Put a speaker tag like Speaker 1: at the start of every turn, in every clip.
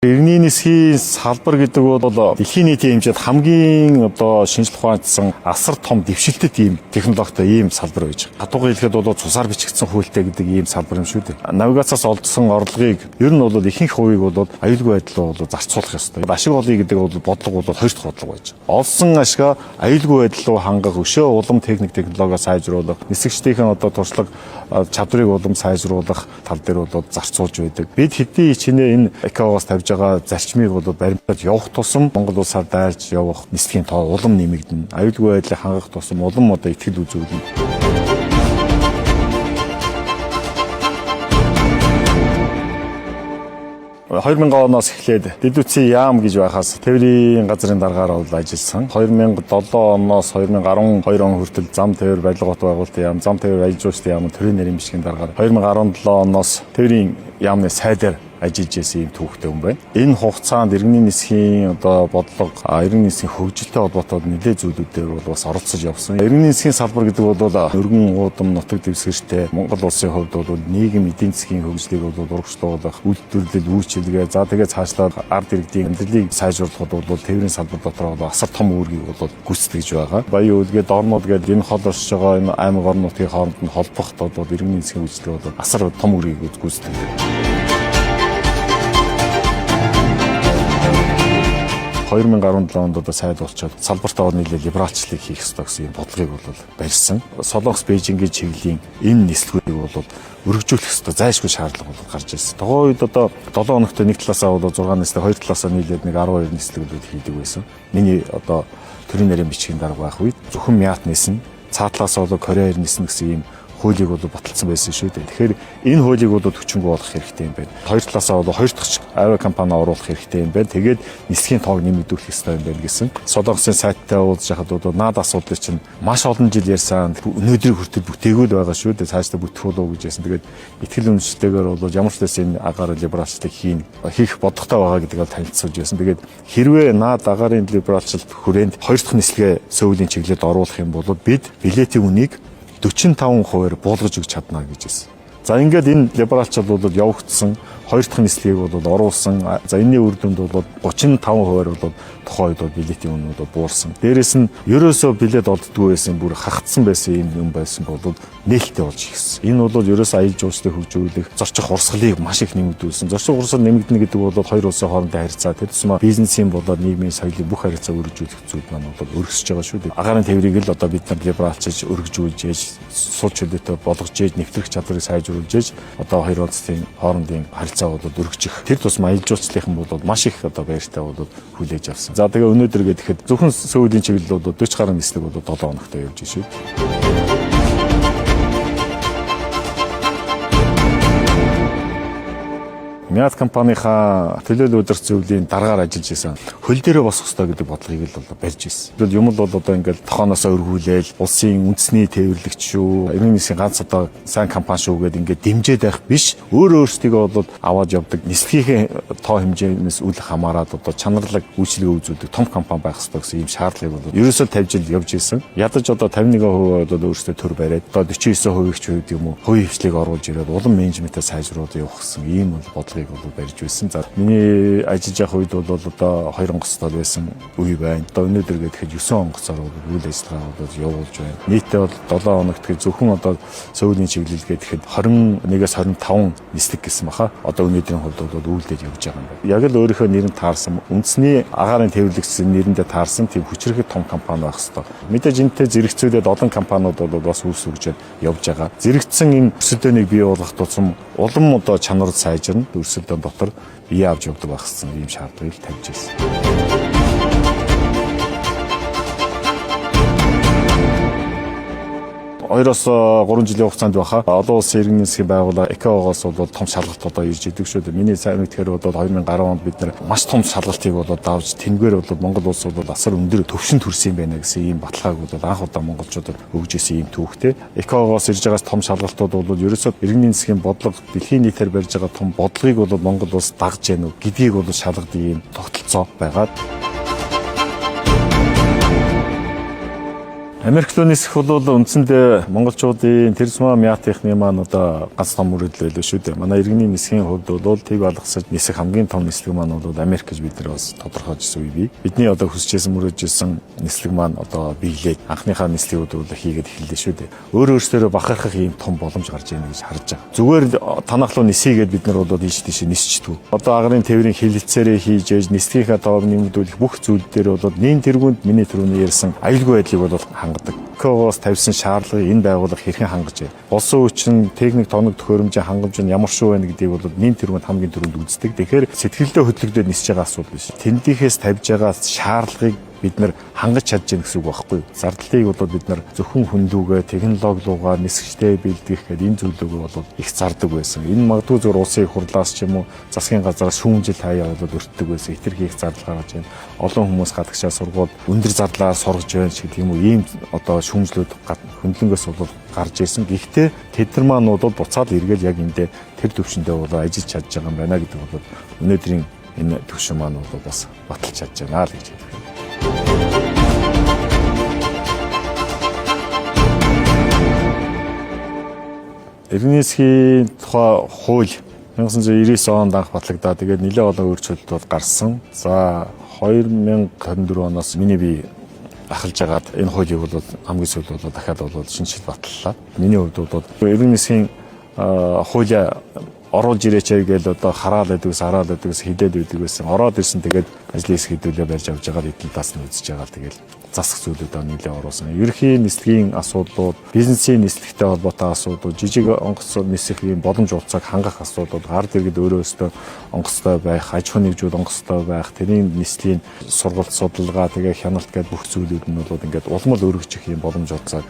Speaker 1: Иргэний нисхийн салбар гэдэг бол дэлхийн нийтийн хэмжээнд хамгийн одоо шинжлэх ухаанчсан асар том дэвшилтэт ийм технологитой ийм салбар байж байгаа. Хатууга хэлэхэд бол цусаар бичигдсэн хуультай гэдэг ийм салбар юм шүү дээ. Навигацаас олдсон орлогыг ер нь бол ихэнх хувийг бол аюулгүй байдлаа бол зарцуулах ёстой. Ашиг олъё гэдэг бол бодлого бол хоёр дахь бодлого байж байгаа. Олсон ашгаа аюулгүй байдал руу хангах, өшөө улам техник технологио сайжруулах, нисгчдийн одоо туршлага чадварыг улам сайжруулах тал дээр бол зарцуулж байдаг. Бид хэдий хичнээн энэ ИКАО-гоос тавьж байгаа зарчмыг бол баримтаад явах тусам Монгол улсаар дайрч явах нислэгийн тоо улам нэмэгдэнэ. Аюулгүй байдлыг хангах тусам улам одоо итгэл үзүүлнэ. 2000 оноос эхлээд дэд үдсийн яам гэж байхаас тээврийн газрын даргаар бол ажилласан. 2007 оноос 2012 он хүртэл зам тээвэр барилга бот байгуулалтын яам, зам тээвэр аялал жуулчлалын яамын төрийн нарийн бичгийн даргаар 2017 оноос тээврийн яамны сайдаар ажиллаж байсан юм түүхтэй хүн байна. Энэ хугацаанд иргэний нисхийн одоо бодлого, иргэний нисхийн хөгжилтэй холбоотой нэлээд зүйлүүдээр бол бас оролцож явсан. Иргэний нисхийн салбар гэдэг бол өргөн уудам нутаг дэвсгэртэй Монгол улсын хувьд бол нийгэм эдийн засгийн хөгжлийг бол урагшлуулах, үйлдвэрлэл, үйлчилгээ, за тэгээ цаашлаад ард иргэдийн амьдралыг сайжруулахад бол тээврийн салбар дотор бол асар том үүргийг бол гүйцэтгэж байгаа. Баян өвлгөө Дорнод гэдэг энэ хол оршиж байгаа энэ аймаг орон нутгийн хооронд нь холбоход бол иргэний нисхийн үйлчилгээ бол асар том үүргийг гүйцэтгэдэг. 2017 онд одоо сайд болчоод салбартаа нийлээ либералчлалыг хийх ёстой гэсэн юм бодлогыг бол барьсан. Солонгос Бээжингийн чиглэлийн энэ нислэгүүдийг бол өргөжүүлэх ёстой зайлшгүй шаардлага бол гарч ирсэн. Тухайн үед одоо 7 хоногт нэг талаасаа бол 6 нислэг, хоёр талаасаа нийлээд нэг 12 нислэгүүд хийдэг байсан. Миний одоо төрийн нарийн бичгийн дарга байх үед зөвхөн Мят нисэн, цаатлаас бол Кореяр нисэн гэсэн ийм хуулийг бол баталсан байсан шүү дээ. Тэгэхээр энэ хуулийг бол хүчингү болгох хэрэгтэй юм байна. Хоёр талаасаа бол хоёр дахь авиа компани оруулах хэрэгтэй юм байна. Тэгээд нислэгийн тоог нэмэгдүүлэх хэрэгтэй юм байна гэсэн. Солонгосын сайттай уулзж хахад бол наад асуудлыг чинь маш олон жил ярьсан. Өнөөдрийг хүртэл бүтээгүй л байгаа шүү дээ. Цаашдаа бүтэх болов уу гэж ярьсан. Тэгээд итгэл үнэмшилтэйгээр бол ямар ч байсан энэ агаар либералчлалыг хийх бодогтой байгаа гэдгийг бол танилцуулж байсан. Тэгээд хэрвээ наад агаарын либералчлалт хүрээнд хоёр дахь нислэгээ сөүлийн чиглэлд оруулах юм бол бид билетийн үнийг 45%-аар буулгаж өгч чадна гэж хэлсэн. За ингээд энэ либералчууд бол явагдсан, хоёр дахь нислэгийг бол оруулсан. За энэний үр дүнд бол 35%-аар бол тухайн үед бол билетийн үнүүд бол буурсан. Дээрээс нь ерөөсөө билет олддгүй байсан, бүр хахагдсан байсан юм юм байсан бол нээлттэй болж ирсэн. Энэ бол ерөөсөө аялал жуулчлалыг хөгжүүлэх, зорчих урсгалыг маш их нэмэгдүүлсэн. Зорчих урсгал нэмэгдэнэ гэдэг бол хоёр улсын хоорондын харилцаа, тэр тусмаа бизнесийн болоод нийгмийн соёлын бүх харилцаа өргөжүүлэх зүйл маань бол өргөсөж байгаа шүү дээ. Агаарын тээврийг л одоо бид нар либералчилж өргөжүүлж ээж, сул чөлөөтэй болгож ээж, нэвтрэх чадварыг сайжруулж ээж одоо хоёр улсын хоорондын харилцаа бол өргөжих. Тэр тусмаа аялал жуулчлалынхан бол маш их одоо баяртай бол хүлээж авсан. За тэгээ өнөөдөр гэхэд зөвхөн сөүлийн чиглэл бол 40 гаруй нислэг бол 7 хоногтой явж шүү дээ. Мят компанийнхаа төлөөлөл удирдах зөвлөлийн даргаар ажиллаж исэн. Хөл дээрээ босох ёстой гэдэг бодлогыг л бол барьж ирсэн. Тэгвэл юм л бол одоо ингээл тохооноосоо өргүүлээл улсын үндэсний тээвэрлэгч шүү, иргэн нийсийн ганц одоо сайн компани шүү гэдээ ингээд дэмжиж байх биш. Өөр өөрсдийгөө бол аваад явдаг нислэгийнхээ тоо хэмжээнээс үл хамааран одоо чанарлаг үйлчилгээ үзүүлдэг том компани байх ёстой гэсэн ийм шаардлагыг бол ерөөсөө тавьж л явж исэн. Ядаж одоо 51% бол өөрсдөө төр бариад одоо 49% ч гэдэг юм уу хувийн хвшлийг оруулж ирээд улам менежментээ сайжруулах явах гэсэн ийм бол бодлогыг бол барьж байсан. За миний ажиллаж явах үед бол одоо 2 онгоцтой байсан үе байна. Одоо өнөөдөр гэхэд 9 онгоцоор бол үйл ажиллагаа бол явуулж байна. Нийтдээ бол 7 хоногт зөвхөн одоо сөүлийн чиглэл гэхэд 21-ээс 25 нислэг гэсэн баха. Одоо өнөөдрийн хувьд бол үйлдэл явж байгаа юм байна. Яг л өөрийнхөө нэрэнд таарсан үндэсний агаарын тээвэрлэгчдийн нэрэндээ таарсан тийм хүчирхэг том компани байх хэвээр. Мэдээж энэтэй зэрэгцүүлээд олон компаниуд бол бас үүс өгчөөд явж байгаа. Зэрэгцсэн энэ өрсөлдөөнийг бий болгох тусам улам одоо чанар сайжирна. Өрсөлдөөн дотор бие авч явдаг байх гэсэн ийм шаардлагыг тавьж ирсэн. Хоёроос 3 жилийн хугацаанд байхаа олон улсын иргэний засгийн байгууллага ИКАО-гоос бол том шалгалт одоо ирж идэг шүү дээ. Миний сайн мэдэхээр бол 2010 онд бид нар маш том шалгалтыг бол давж тэнгэр бол Монгол улс бол асар өндөр төвшин төрсөн юм байна гэсэн ийм баталгааг бол анх удаа монголчуудад өгж исэн ийм түүхтэй. ИКАО-гоос ирж байгаас том шалгалтууд бол ерөөсөө иргэний засгийн бодлого дэлхийн нийтээр барьж байгаа том бодлогыг бол Монгол улс дагж яах вэ гэдгийг бол шалгадаг ийм тогтолцоо байгаа. Америк руу нисэх бол үндсэндээ монголчуудын тэр сумаа Мятийнхны маань одоо ганц том мөрөөдөл байлаа шүү дээ. Манай иргэний нисхийн хувьд бол тэг алгасаж нисэх хамгийн том нислэг маань бол Америк гэж бид нар бас тодорхойлж ирсэн үе бий. Бидний одоо хүсэж исэн мөрөөдж исэн нислэг маань одоо биелээд анхныхаа нислэгүүд бол хийгээд эхэллээ шүү дээ. Өөр өөрсдөө бахархах ийм том боломж гарч ирнэ гэж харж байгаа. Зүгээр танах руу нисье гээд бид нар бол ийш тийш нисчдэг. Одоо агарын тээврийн хилэлцээрээ хийж ээж нислэгийнхаа тоог нэмэгдүүлэх бүх зүйл дээр бол нэн тэргуунд миний түрүүний ярьсан аюулгүй байдлыг бол хангадаг. ИКО-оос тавьсан шаардлагыг энэ байгууллага хэрхэн хангаж байна? Болсон хүчин, техник тоног төхөөрөмжийн хангамж нь ямар шүү байна гэдгийг бол нэн тэргуунд хамгийн түрүүнд үздэг. Тэгэхээр сэтгэлдээ хөдлөгдөөд нисэж байгаа асуудал биш. Тэндийнхээс тавьж байгаа шаардлагыг бид нар хангаж чадж яах гэсэн үг байхгүй юу? Зардлыг бол бид нар зөвхөн хүн лүүгээ, технологи луугаа нисгчтэй бэлтгэх гэдэг энэ зүйлүүгээ бол их зардаг байсан. Энэ магадгүй зөв улсын их хурлаас ч юм уу засгийн газраас шүүмжил хаяа бол өртдөг байсан. Хэтэрхий их зардал гаргаж байна. Олон хүмүүс гадагшаа сургууль өндөр зардлаар сургаж байна ч гэх юм уу ийм одоо шүүмжлүүд хөндлөнгөөс бол гарч ирсэн. Гэхдээ тэд нар маань бол буцаад эргээл яг эндээ тэр төвшөндөө бол ажиллаж чадж байгаа юм байна гэдэг бол өнөөдрийн энэ төвшин маань бол бас баталж чадж байна л гэж хэлэх юм. Иргэний нисхийн тухай хууль 1999 онд анх батлагдаад тэгээд нэлээд олон өөрчлөлт бол гарсан. За 2024 оноос миний бие ахалж агаад энэ хуулийг бол хамгийн сүүлд бол дахиад бол шинжил баталлаа. Миний хувьд бол иргэний нисхийн хуулиа оруулж ирээч гэж одоо хараал байдагс хараал байдагс хідээд байдаг байсан. Ороод ирсэн тэгээд ажлын хэсэг хэдүүлээ барьж авч байгаа л эдэн талаас нь үзэж байгаа л тэгэл засах зүйлүүд нэлээд оруулсан. Ерөнхий нислэгийн асуудлууд, бизнесийн нислэгтэй холбоотой асуудлууд, жижиг онгоц нисэх ийм боломж улцааг хангах асуудлууд, ард иргэд өөрөө өөрсдөө онгоцтой байх, аж ахуйн нэгжүүд онгоцтой байх, тэрийн нислэгийн сургалт, судалгаа, тэгээ хяналт гэдэг бүх зүйлүүд нь бол ингээд улмал өргөжих ийм боломж улцааг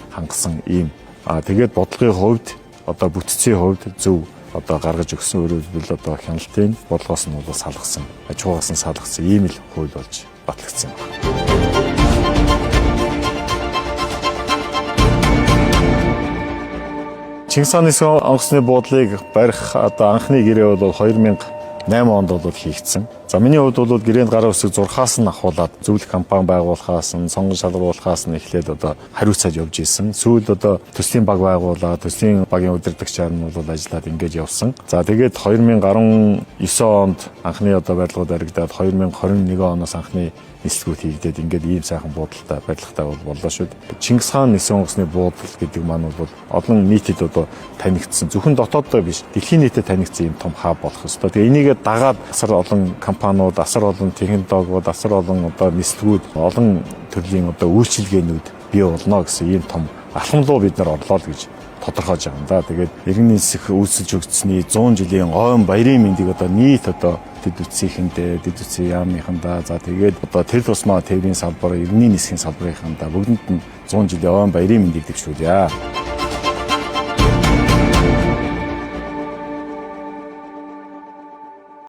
Speaker 1: хангасан ийм. Тэгээд бодлогын хувьд одоо бүтцийн хувьд зөв одоо гаргаж өгсөн, өөрөөр хэлбэл одоо хяналтын бодлогоос нь бол салгасан, аж ахуйгаас нь салгасан ийм л хууль болж батлагдсан байна. Чингис хааны онгоцны буудлыг барих одоо анхны гэрээ бол 2008 онд бол хийгдсэн. За миний хувьд бол гэрээнд гараа үсэг 6-аас нь ахуулаад зөвлөх компани байгуулахаас нь, сонгон шалгаруулахаас нь эхлээд одоо хариуцаад явж исэн. Сүүлд одоо төслийн баг байгуулаад, төслийн багийн удирдагчаар нь бол ажиллаад ингэж явсан. За тэгээд 2019 онд анхны одоо барилгууд баригдаад 2021 оноос анхны нислэгүүд хийгдээд ингээд ийм сайхан буудалтай барилгатай бол боллоо шүү дээ. Чингис хаан нисэх онгоцны буудал гэдэг маань бол олон нийтэд одоо танигдсан. Зөвхөн дотооддоо биш, дэлхийн нийтэд танигдсан ийм том хаб болох ёстой. Тэгээ энийгээ дагаад асар олон компаниуд, асар олон технологиуд, асар олон одоо нислэгүүд, олон төрлийн одоо үйлчилгээнүүд бий болно гэсэн ийм том алхам руу бид нар орлоо л гэж тодорхойлж байгаа юм да. Тэгээд иргэний нисэх үүсэлж өгдсөний 100 жилийн ойн баярын мэндийг одоо нийт одоо тэд үтсийнхэндээ, дэд үтсийн яамынхандаа, за тэгээд одоо тэр тусмаа тээврийн салбар, иргэний нисхийн салбарынхандаа бүгдэнд нь 100 жилийн ойн баярын мэндийг дэвшүүлье.